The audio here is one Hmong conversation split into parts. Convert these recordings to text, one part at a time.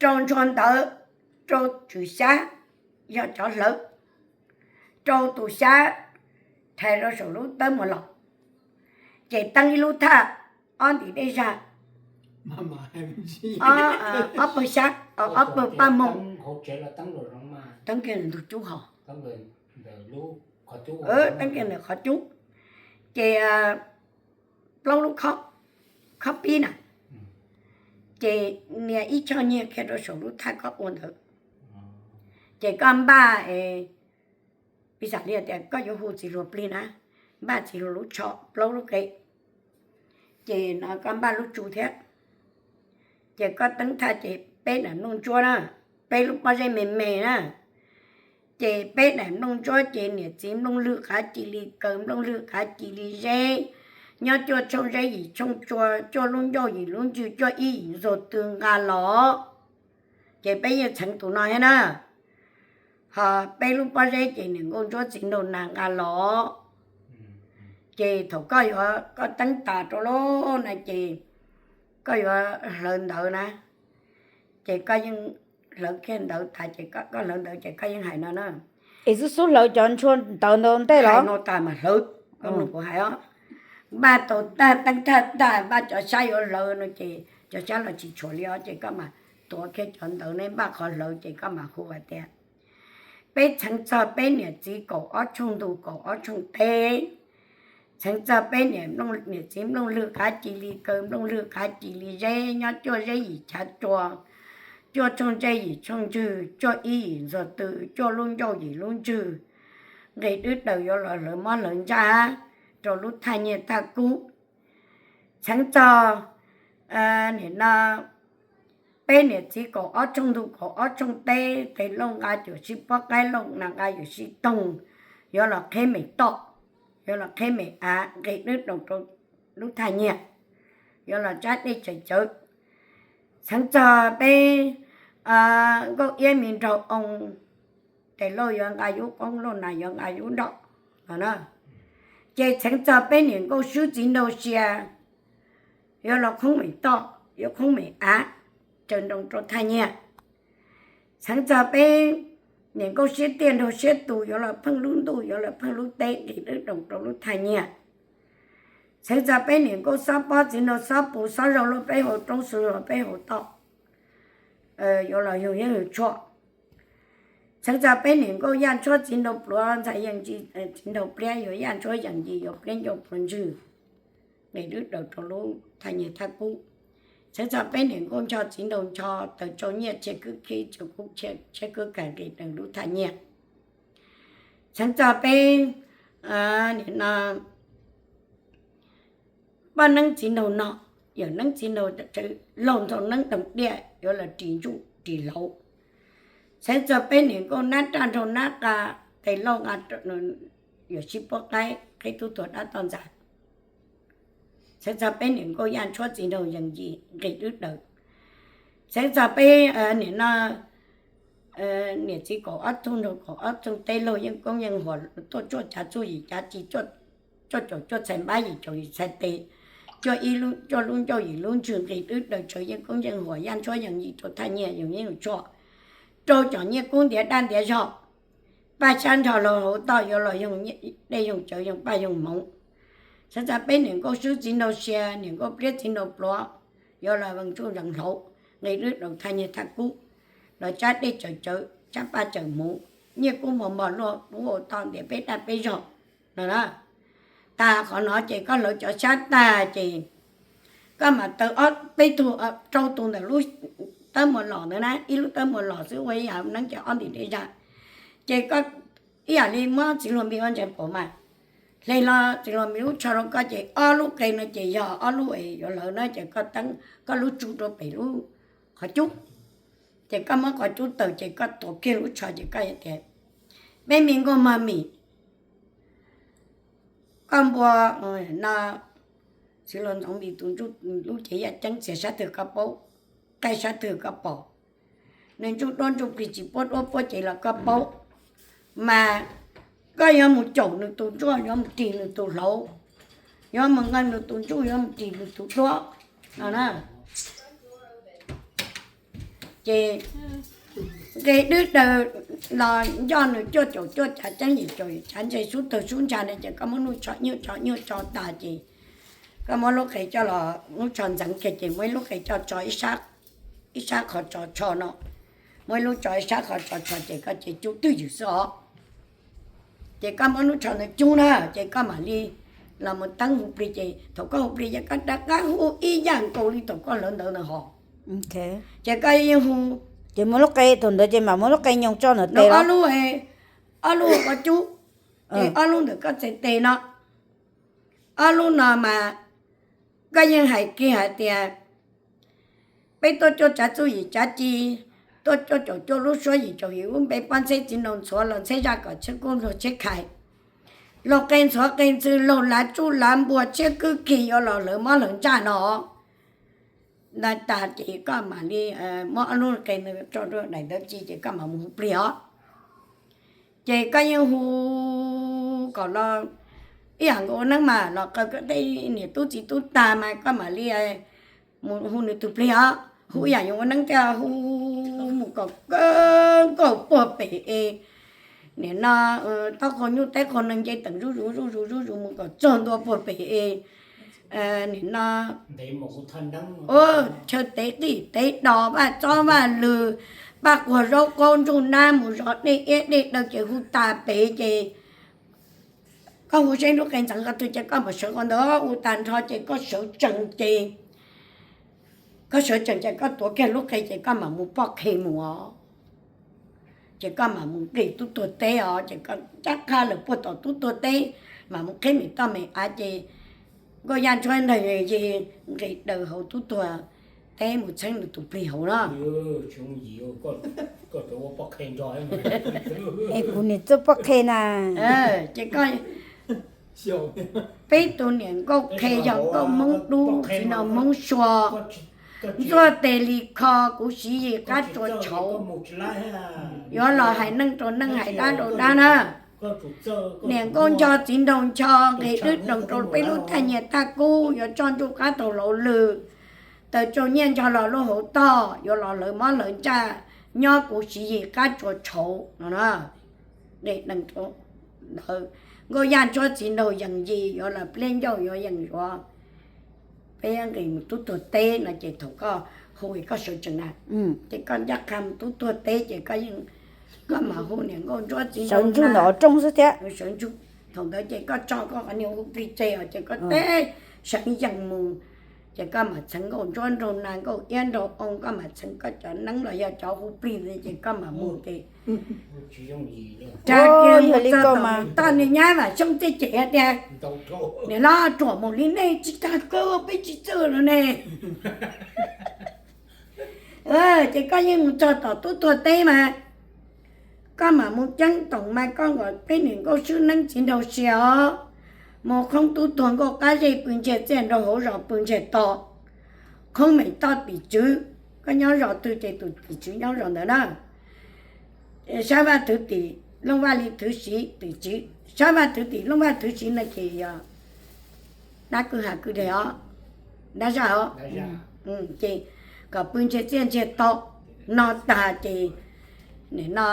rau ntshua ntawd, rau tswm xyab, yog cov hlawv, rau tus xyab, rhais rau saum lub tawb muas los, ces teeb ib lub thaj, ob ntim dej zag, ob pawg xyab, ob pawg paj moog, teeb kiag ntug cub hos, teeb kiag ntawm qhov cub, ces plaub lub khob pib na, ces nias ib choj nyiag kiag rau saum lub thaj koj ua ntawd, ces koj npaj, piv xam li tias koj yuav hu txiv hluas plig na, npaj txiv hluas lub tsho plaub lub qe, ces no koj npaj lub tsu thiab, ces koj teeb thaj ces peb daim nplooj ntsuab na, peb lub pob zeb me me na, ces peb daim nplooj ntsuab ces niam txiv nplooj lwg qav ci li kaw, nplooj lwg qav ci li zeb, nyob cuaj tshooj zeb yim tshooj tsua, cuaj lub ncauj yim lub ntswg, cuaj ib yim ntxuag tw nqa los, ces peb yeej txheev tus no thiab na. Ho peb lub pob zeb ces niam nkauj ntsuab txiv nraug nas nqa los, ces thaum koj yuav, koj teeb tas rau lawm na ces koj yuav hlawv ntawv na, ces koj yeej hlawv kiag ntawv tas ces koj hlawv ntawv ces koj yeej hais no na. Es xub xub hlawv cov ntshua ntawv ntawd ntej los? Hais no tas mas hlawv, koj mloog kuv hais os. Npaj tau tag, teeb thaj tag, npaj cov xyab yuav hlawv no ces cov xyab los tsis tshuam li os ces koj mam tuav kiag cov ntawv ne, npaj qhov hlawv ces koj mam hu hais tias peb txheev txog peb niam txiv kaum ob tshooj ntug kaum ob tshooj teb, txheev txog peb niam, niam txiv nplooj lwg qav ci li kaw, nplooj lwg qav ci li zeb, nyob cuaj zeb yim chav tsua, cuaj tshooj zeb yim tshooj ntswg, cuaj ib yim ntxuag tw, cuaj lub ncauj yim lub ntswg, nqis dwb daws yuav los hlawv mob hlawv ntsaj rau lub thaj nyiaj thaj kub. Txheev txog nim no peb niam txiv kaum ob tshooj ntug kaum ob tshooj teb, tes lauj nqa cuam sib pob qaib, lauj nas nqa yuam sib toog, yuav los qheb me toj, yuav los qheb me av, nqis dwb daws rau lub thaj nyiaj, yuav los tsab dej tsawv cawv. Txheev txog peb nkauj iab me nraug oo, tes lauj yuav nqa yub qoob, lauj nas yuav nqa yub nroj no na. Ces txheev txog peb niam nkauj swb txiv nraug sia, yuav los qhoob me toj, yuav qhoob me av, tsaws nroo rau thaj nyiaj. Txheev txog peb niam nkauj siab tiaj nraug siab tus, yuav los pheej lub ntuj, yuav los pheej lub teb, nqis dwb daws rau lub thaj nyiaj. Txheev txog peb niam nkauj xob pob txiv nraug xob pus, xob zaug luaj peb hauv roob, xob zaug peb hauv toj, yuav los yug yeeb yug tshuaj. Txheev txog peb niam nkauj yaj ntshuab txiv nraug pluav, ntxhais yees ntsis txiv nraug pliab, yuav yaj ntshuab yees ntsis, yuav pliab ncauj pluav ntswg, nqis dwb daws rau lub thaj nyiaj thaj kub. Txheev txog peb niam nkauj ncho txiv nraug ncho, taws tsau nyiaj tshiab kwb khib, tsau kub tshiab kwb kag, nqis daws lub thaj nyiaj. Txheev txog peb nim no poj neeb txiv nraug no, yawm neeb txiv nraug, laug nraug neeb doog diaj, yuav los ris ntsuj ris hlauv. Txheev txog peb niam nkauj nab raj nraug nab qa, tes lauj nqa yuam sib pob qaib, qheb tub tuag dab toj ntxas. Txheev txog peb niam nkauj yaj ntshuab txiv nraug yees ntsis, nqis dwb daws. Txheev txog peb nim no niam txiv kaum ob tshooj nraug kaum ob tshooj teb, laug yeej koob yeej huam, tuaj cuaj cav txuj yim cav ci, cuaj caum cuaj txhais npab, yim caum yim txhais tes, cuaj ib, cuaj lub ncauj yim lub ntswg, nqis dwb daws, tsawv yeej koob yeej huam, yaj ntshuab yees ntsis rau thaj nyiaj, yug yeeb yug tshuaj, rau cov nyiaj kub ntiav dab ntiav zog, paj xyab nrho laug hauv toj, yuav los yug dej yug cawv, yug paj yug hmoov. Txheev txog peb niam nkauj swb txiv nraug sia, niam nkauj pliab txiv nraug pluav, yuav los vees ntsuj vees hlauv, nqis dwb daws thaj nyiaj thaj kub, los tsab dej tsawm cawv, tsab paj tsawm hmuv, nyiaj kub npog npog luaj, kub hauv toj ntiav peb dab peb zog no na. Tas qhov no ces koj hlawv cov xyab tag ces koj mam taws ob peb tug, rau tus ntawm lub tawb muas los ntawd na, ib lub tawb muas los xwb ua ib yam neeb ces ob ntim dej zag. Ces koj ib yam li muab txiv hluas npis ua ntsees paum mas, hle los txiv hluas npis lub tsho rau koj ces ob lub qe no ces yog ob lub es yuav hlawv na, ces koj teeb koj lub tsu rau pem lub qhov cub, ces koj muab qhov cub taws ces koj tuav kiag lub tsho ces koj tias, peb me nkauj mog mim, koj npua no, txiv hluas ntxoov npis tus ntsuj lub cev yaj ceeb txias sab twg koj paub, qaij sab twg koj pom, nws ntsuj duab ntsuj plig tsis puab duab puab cev los koj paub, mas koj yuav mus caum nws tus ntsuj, yuav mus ris nws tus hlauv, yuav mus nqee nws tus ntsuj, yuav mus ris nws tus duab no na. Ces nqe dwb daws los ncoj nws cuaj caum cuaj cav ceeb yim caum yim cav ntse sub tawg sub ntsa na, ces koj muab lub tsho nyuj tso nyuj tso tas ces koj muab lub qe coj los lub tsho ntxeev kiag ces muab ib lub qe coj tso ib sab qhov tso tsho no, muab ib lub tso ib sab qhov tso tsho ces koj ces cub twj ywm xwb os. Ces koj muab lub tsho ntawd cub na ces koj mam li los mus teeb hu plig ces thaum koj hu plig ces koj rov qab hu ib yam nkaus li thaum koj hlawv ntawd na hos. Ces koj yeej hu, ces muab lub qe thaum ntawd ces mam muab lub qe nyoos tso ntawm tes ob lub, ob lub koj cub, ces ob lub ntawm koj txhais tes no, ob lub no mas koj yeej hais kiag hais tias peb tuaj cuaj tsav txuj yim tsav ci, tuaj cuaj caum cuaj lub suab yim caum yim lub npe pob ntxheb txiv nraug ntxhuav los ntxheb zaj kom tshiab kub luag tshiab khais, laug qe ntxhuav qe ntxhw laug lav tsuj lav npua tshiab kwb khi yuav los hlawv mob hlawv ntsaj no. Ntawd tas ces koj mam li muab ob lub qe ntawd tso rau daim ntawd ci ces koj mam mus hu plig os. Ces koj yeej hu kom los ib yam nkaus ua neeb mas los qw tej niam tub txiv tub tag mas koj mam li mus hu nws tus plig os, hu ib yam yuav ua neeb thiab hu mus kom kawg nkaus puag pem es nim no taub hau nyuj teb qhau neeg nce teem zuj zus zuj zus zuj zus mus kom txog ntua puag pem es nim no chaw tev qij tev dos vaj txob vaj lwg, paj quag zaub qaub ntsuj nab mus zov dej iab dej daw ces hu tas pem ces koj hu seb lub qe ntxeev qhov twg ces koj mam sawv qhov ntawd, hu tag nrho ces koj sawv tsees ces, koj sawv tsees ces koj tuav kiag lub qe ces koj mam mus poj qhe mus os. Ces koj mam mus nqis tub tuag teb os, ces koj ncaj qha lawm puag tom tub tuag teb, mam mus qhib me toj me av ces nkauj yaj ntsuab nrog yawg yig nqis daws hauv tub tuag teb mus txheeb nws tus plig hauv na. Es kuv niam txawj poj qhe na. Ces peb tus niam nkauj qhe yog nkauj Hmoob dub txiv nraug Hmoob sua, ntxuaj tes li kho kuv Siv Yis qab tsua tshauv, yuav los hais neej rau neej hais dab rau dab na. Niam nkauj ncho txiv nraug ncho, nqis dwb doos rau peb lub thaj nyiaj thaj kub, yuav tso ntsuj qab thaum hlau lwg, taws tsau nyiaj ncho los lub hauv toj, yuav los hlawv mob hlawv ntsaj, nyob kuv Siv Yis qab tsua tshauv no na. Nkauj yaj ntsuab txiv nraug yees yis, yuav los pliab ncauj yuav yees yuav. Peb nqis mus tub tuag teb no ces thaum koj hu es koj sawv tsees na, ces koj ncaj qha mus tub tuag teb ces koj yeej, koj mam hu niam nkauj ntsuab txiv nraug ntawm qhov rooj xwb thiab sawv ntsug. Thaum ntawd ces koj tso koj qhov niag hu plig tseg os ces koj teb seev yees mus, ces koj mam txheev nkauj ntsuab nraug nas nkauj iab nraug oo, koj mam txheev koj cov neeb los yog cov hu plig ntawd ces koj mam mus ces, rag kiag mus txog tom toj niag nyab Vam Xyooj txij ces hais tias, niam hlob, ruam mus li nej tsis tag kawg peb tsis txawj no ne. Ces koj yeej mus txog tom tub tuag teb mas, koj mam mus ceeb toom mas koj nkaum peb niam nkauj swb neeb txiv nraug sia os, mus qhoob tub tuag nkauj qab zej pw ntsiag txiaj nraug hauv zos pw ntsiag to, qhoob mem toj tim tswv, koj nyob zos twg ces tus tim tswv nyob zos ntawd na. Sab vaj thwv tim looj vaj li thwv siv tim tswv, sab vaj thwv tim looj vaj thwv siv no ces yog dab kwj ha kwj deg os, dab zaj os. Ces kom pw ntsiag txiaj ntsiag to no tag ces nim no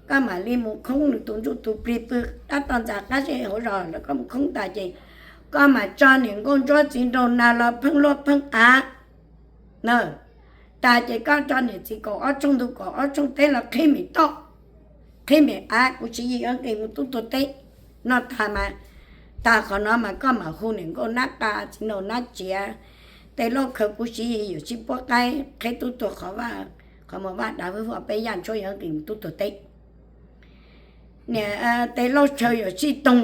koj mam li mus khoob nws tus ntsuj tus plig pw dab toj ntxas qab zej hauv zos lawm, koj mus khoob tas ces koj mam tso niam nkauj ntsuab txiv nraug nas los pheej luaj pheej av na. Tas ces koj tso niam txiv kaum ob tshooj ntu kaum ob tshooj teb los qhib me toj, qhib me av, kuv Siv Yis yuav nqis mus tub tuag teb. Noj tag mas, tag qhov no mas koj mam hu niam nkauj nab qa txiv nraug nab tsiav, tes lauj khaws kuv Siv Yis yuam sib puab qaib qhib tub tuag qhov vaj, qhov muag vaj dav vwb vog, peb yaj ntsuab yuav nqis mus tub tuag teb. Niam, tes lauj tshaw yuam sij toog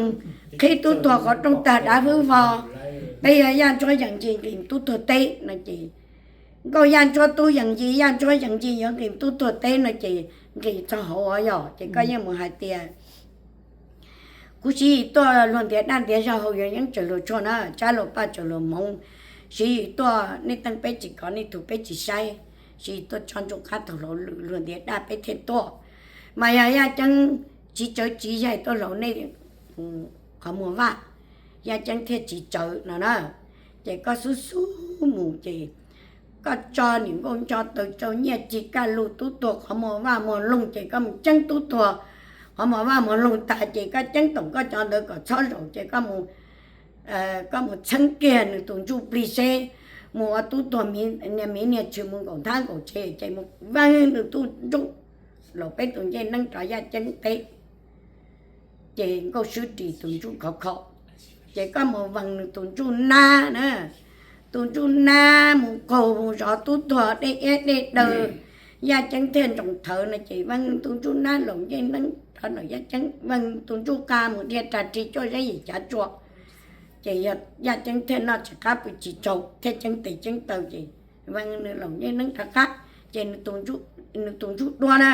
qhib tub tuag qhov rooj tag dav vwb vog, peb yog yaj ntsuab yees yis nqis tub tuag teb no ces, nkauj yaj ntsuab tub yees yis, yaj ntsuab yees yis yuav nqis tub tuag teb no ces nqis txog hauv os yog ces koj yeej mus hais tias, kuv Siv Yis tuaj luag ntiav daj ntiav zog hauv yuav yeeb tsaws luag tshuaj na, tsab luag paj tsaws luag hmoov, Siv Yis tuaj nej teej peb tsis kov, nej tug peb tsis saib, Siv Yis tuaj tso ntsuj qab thaum hlau lwg luag ntiav daj peb thiaj tuaj. Mas yog yaj ceeb tsiv tsawv tsiv yaig tuaj hlau nej qhov muag vaj, yaj ceeb thiaj tsiv tsawv no na. Ces koj xub xub mus ces koj tso niam nkauj nco taw tsau nyiaj cig kaj lug tub tuag qhov muag vaj muag loog ces koj mus ceeb tub tuag qhov muag vaj muag loog tag ces koj ceeb toom koj cov ntawd kom txhob zaum ces koj mus txheeb kiag nws tus ntsuj plig seb mus ua tub tuag niag miv niag tshwm mus nkaum nthab nkaum tsev ces mus veeg nws tus ntsuj laum peb tus ncej neeb rov yaj ceeb teb. Ces nkauj swb ris tus ntsuj khov kho, ces koj mus veeg nws tus ntsuj nab na, tus ntsuj nab mus qaug mus zov tub tuag dej iab dej daw, yaj ceeb thiaj ntsoov thawv no ces veeg tus ntsuj nab laum ncej neeb rov lawm yaj ceeb, veeg tus ntsuj qa mus dhia rag ri cuaj zeb yim cav tsua, ces yaj ceeb thiaj noj tsis qab pw tsis tsaug thiaj ceeb tes ceeb taw ces veeg nws laum ncej neeb rov qab. Ces nws tus ntsuj duab na,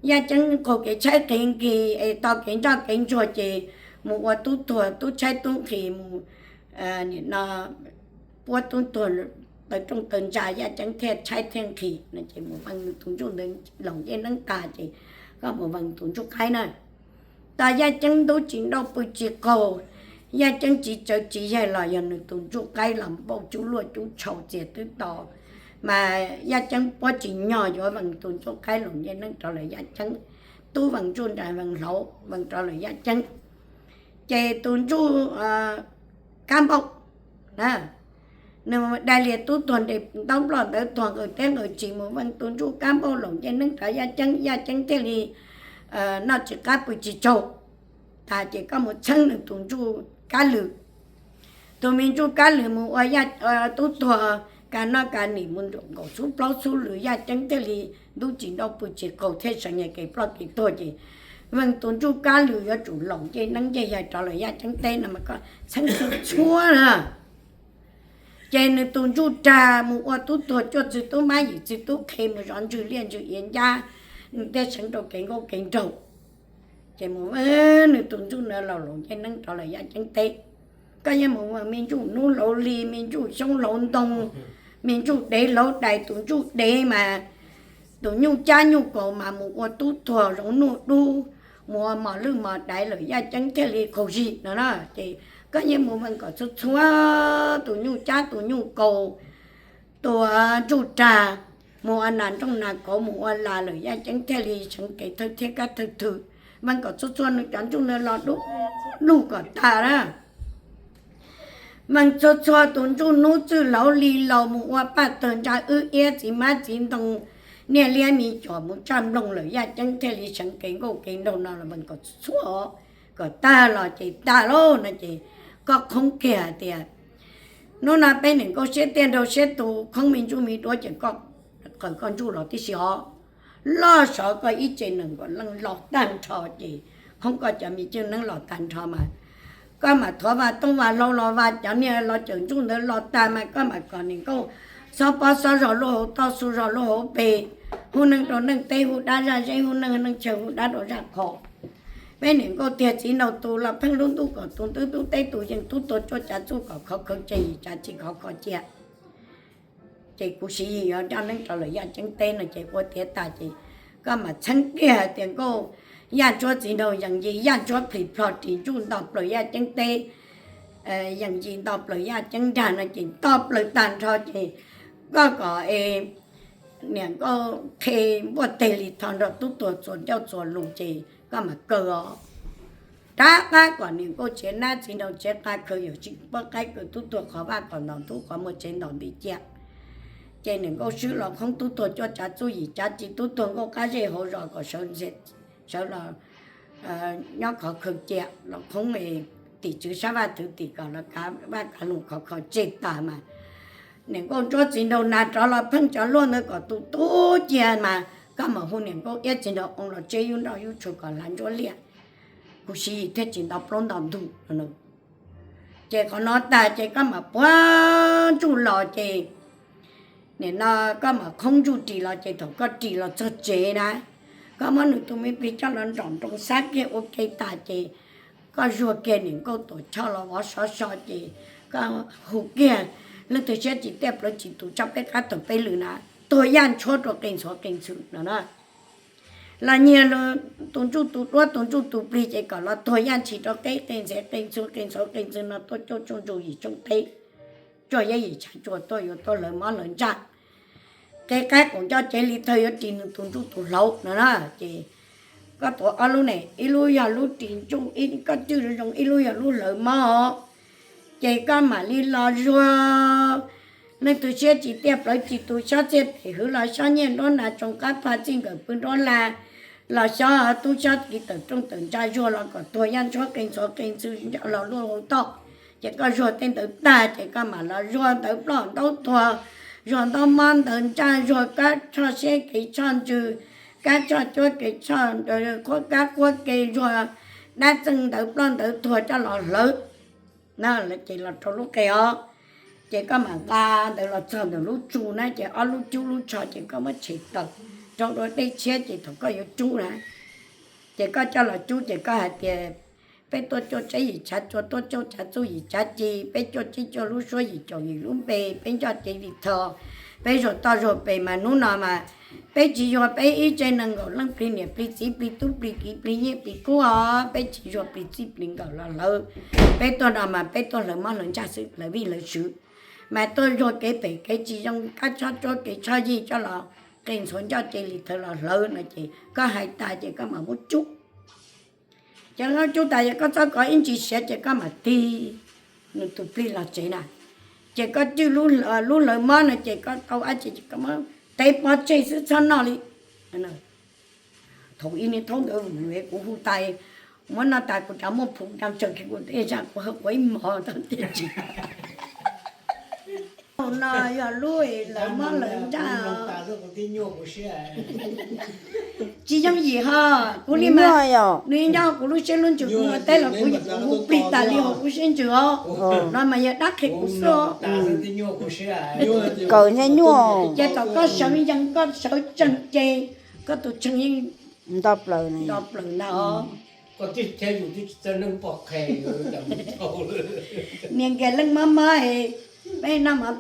yaj ceeb qaug kev tshaib kev nqhis es to kev ntsoj kev ntsuag ces mus ua tub tuag tub tshaib tub nqhis mus, nim no puab tub tuag taw rooj taw ntsa yaj ceeb thiaj tshaib thiaj nqhis no ces mus veeg nws tus ntsuj ntawd laum ncej neeb tag ces koj mus veeg tus ntsuj qaib na. Tas yaj ceeb ntub tsis nrauj pw tsis qaug, yaj ceeb tsis tsawv tsis yaig los yog nws tus ntsuj qaib los npauj cub luaj cub tshau txias twb to, mas yaj ceeb puab tsis nyog yuav veeg tus ntsuj qaib laum ncej neeb rov lawm yaj ceeb, tub veeg ntsuj nra veeg hlauv veeg rov lawm yaj ceeb. Ces tus ntsuj kab npauj na, nws dai lias tub tuag nres ntaub nploj ntawd tuag nqawm teb nqawm tsis mus veeg tus ntsuj kab npauj laum ncej neeb rov yaj ceeb, yaj ceeb thiaj li noj tsis qab pw tsis tsaug. Tas ces koj mus txheeb nws tus ntsuj kab lwm, tus me ntsuj kab lwm mus ua tub tuag ka noj ka nim mus nruam nkaus xub plaub xub lwm yaj ceeb thiaj li ntub tsis nrauj pw tsis qaug thiaj seev yag kev ploj kev tuag ces veeg tus ntsuj kab lwm yuav tsum laum ncej neeb ncej yaig rov lawm yaj ceeb teb no mas koj txheeb txhua txhua na. Ces nws tus ntsuj rag mus ua tub tuag cuaj txwg tub mab yim txwg tub qhe mus zov ntswg liaj ntswg iav ncab, nws thiaj seev rau kev nkauj kev nraug. Ces mus nws tus ntsuj na laum laum ncej neeb rov lawm yaj ceeb teb. Koj yeej mus me ntsuj hnub hlauv hli, me ntsuj xyoob hlauv ntoo, me ntsuj dev hlauv dais, tus ntsuj dev mas tus nyuj cab nyuj kaus mas mus ua tub tuag zoov nuj dub, mus ua mos lwj mos daiv lawm yaj ceeb thiaj li qaug zig no na. Ces koj yeej mus veej kom txhua txhua tus nyuj cab tus nyuj kaus, tus ntsuj rag, mus ua nas nrooj nas kauv mus ua las lawm yaj ceeb thiaj li seev kev thawj thiab kab thawj thwm. Veej kom txhua txhua nws cov ntsuj na los dub lug kom tag na. Veej txhua txhua tus ntsuj hnub txwj hlauv hli laus mus ua paj tawg ntsa wb iab txiv hmab txiv ntoo, niaj liab me cuam mus tsaj nploog lawm yaj ceeb thiaj li seev kev nkauj kev nraug no los veej kom txhua kom tag los ces tag lauj no ces koj qhoob kiag hais tias hnub no peb niam nkauj siab tiaj nraug siab tus khoob me ntsuj me duab ces koj qawm koj ntsuj los tib si os. Loj sov koj ib tse nees nkaum leej los tag nrho ces qhoob koj cov me cwj neeb los tag nrho mas koj mam thuav vaj tooj vaj hlau los vaj cov niag los cawm ntsuj ntawd los tag mas koj mam kom niam nkauj xob pob xob zog lub hauv toj xu zog lub hauv pes, hu neeg rau neeg teb hu dab zaj zeb hu neeg neeg chaw hu dab rau zaj qho. Peb niam nkauj tiag txiv nraug tus los pheej lub ntuj kom tus ntub tub teb tus yeej tub tuag cuaj cav txuj kom khov khaws tseg yim cav tsis khov kho cia. Ces kuv siv yim yuav coj neeb rov lawm yaj ceeb teb no ces ua tiav tas ces koj mam txheeb kiag hais tias nkauj yaj ntsuab txiv nraug yees yis yaj ntsuab plhis plho ris ntsuj nto plaws yaj ceeb teb, yees yis nto plaws yaj ceeb nrag no ces nto plaws tag nrho ces koj kom niam nkauj qhe npuaj teg li tho nrog tub tuag txuas ncauj txuas lus ces koj mam kaw os. Rov qab kom niam nkauj tsev nab txiv nraug tsev qa khaws yawm tsis pab qaib kaw tub tuag qhov vaj kom ntom ntub qhov muag tsev ntom nti cia. Ces niam nkauj swb los khoob tub tuag cuaj tsav txuj yim tsav tsis tub tuag nkauj qab zej hauv zos kom sawv los nyob qhov khaws cia los khoob tim tswv sab vaj thwv tim kom los kav vaj kav lus khov kho tseg tag mas niam nkauj ntsuab txiv nraug nag rov los pheej cov luaj ntawd kom tus tub cia mas koj mam hu niam nkauj iab txiv nraug oo los tseb yub nroj yub tshua kom hlav ntsuab liaj, kuv siv yim thiaj tsis nto plaub nto ntug. Ces qhov no tag ces koj mam puag ntsuj los ces nim no koj mam khoob ntsuj ris los ces thaum koj ris los txog tsev na, koj muab nws tus me plig coj los nrom nroo xab kiag ua ke tas ces koj zuag kiag niam nkauj tuam choj los vov sov so ces koj hu kiag leej twg siab tsis tiaj plawv tsis tus tso peb qab taug peb lwm na, tuag yaj ntshuab rau qe ntxhuav qe ntxhw no na. Los nyiag tus ntsuj tus duab tus ntsuj tus plig ces kom los tuag yaj ntshis rau qeb qe ntxhe qe ntxhw qe ntxhuav qe ntxhw no tuaj cuaj tsooj ntsuj yim tsooj teb. tsuag yeeb yim tshav tsuag tuaj yuav tuaj hlawv mob hlawv ntsaj. Qe qab kaum ncauj cev li thawj yuav ris nws tus ntsuj tus hlauv no na. Ces koj tuav ob lub ne, ib lub yog lub ris ntsuj, koj cwj zoo zoo, ib lub yog lub hlawv mob os. Ces koj mam li los zuag. Leej twg siab tsis tiaj plawv tsis tu, xob txiaj pem hwv los xob nyiaj nruab nas tsoo qab pha txij nkawm pw nruab la, los xob tub xob kiv tawm rooj tawm ntsa zuag los kom tuag yaj ntsuab qe ntxhuav qe ntxhw los luaj hauv toj. Ces koj zuag tej ntawd tag ces koj mam los zuag ntawv ploj ntaub tuag, zuag ntaub mob ntawv ntsaj, zuag kab tshoj siab kev tshoj ntsws, kab tshoj cuab kev tshoj, qhuab kab qhuab ke, zuag dab txeej ntawv ploj ntawv tuag coj los hlawv. Ces los rau lub qe os, ces koj mam nqa ntawd los txog ntawm lub tsu na, ces ob lub cub lub tsho ces koj muab tshem tawm rau dua dej tshiab ces thaum koj yuav cub na, ces koj coj los cub ces koj hais tias, peb tuaj cuaj tsav yim tshav tsuag, tuaj cuaj tsav txuj yim tsav ci, peb cuaj tsib cuaj lub suab yim caum yim lub npe, peb ncoj cev li tho, peb zuag toj zuag pes mas hnub no mas peb tsis yuag peb ib tse nees nkaum leej plig niam plig txiv plig tub plig kiv plig nyiaj plig kub os, peb tsis yuag plig txij plig nkawm los hlawv. Peb tuaj no mas peb tuaj hlawv mob hlawv ntsaj xwb, hlawv vij hlawv sw, mas tuaj zuag kev phem kev tsis zoo, kab tshoj cuab kev tshoj yig coj los qe ntxhuav ncoj cev li thawv los hlawv no. Ces koj hais tas ces koj mam muab cub. Ces koj cub tas yog koj txoj kov ib ntsis siav ces koj mam tig nws tus plig los tsev na. Ces koj cwj lub hlawv mob no ces koj tau dab tsi ces koj muab tev pov tseg xwb txhob noj li. Thaum ib niag thaub ntawd kuv hu tas, muab noj tas kuv cov muaj phu nroo tsawg kiag kuv tej zaj kuv hawb quav ib mos tau tiag tsis. No yog lub hlawv mob hlawv ntsaj. Tsis yooj yim ho, kuv li mas nws nyob kuv lub siab lub ntsws kuv ua teb los kuv yim kuv hu plig tas li hauv kuv siab ntsws os. No mas yog dab qhia kuv xwb. Kaw nyuaj, ces thaum koj sawv yees koj sawv tsees ces koj tus tshee yeej nto plaws ntag os. Niag nkiag leej mob mob, peb noj mov ntawm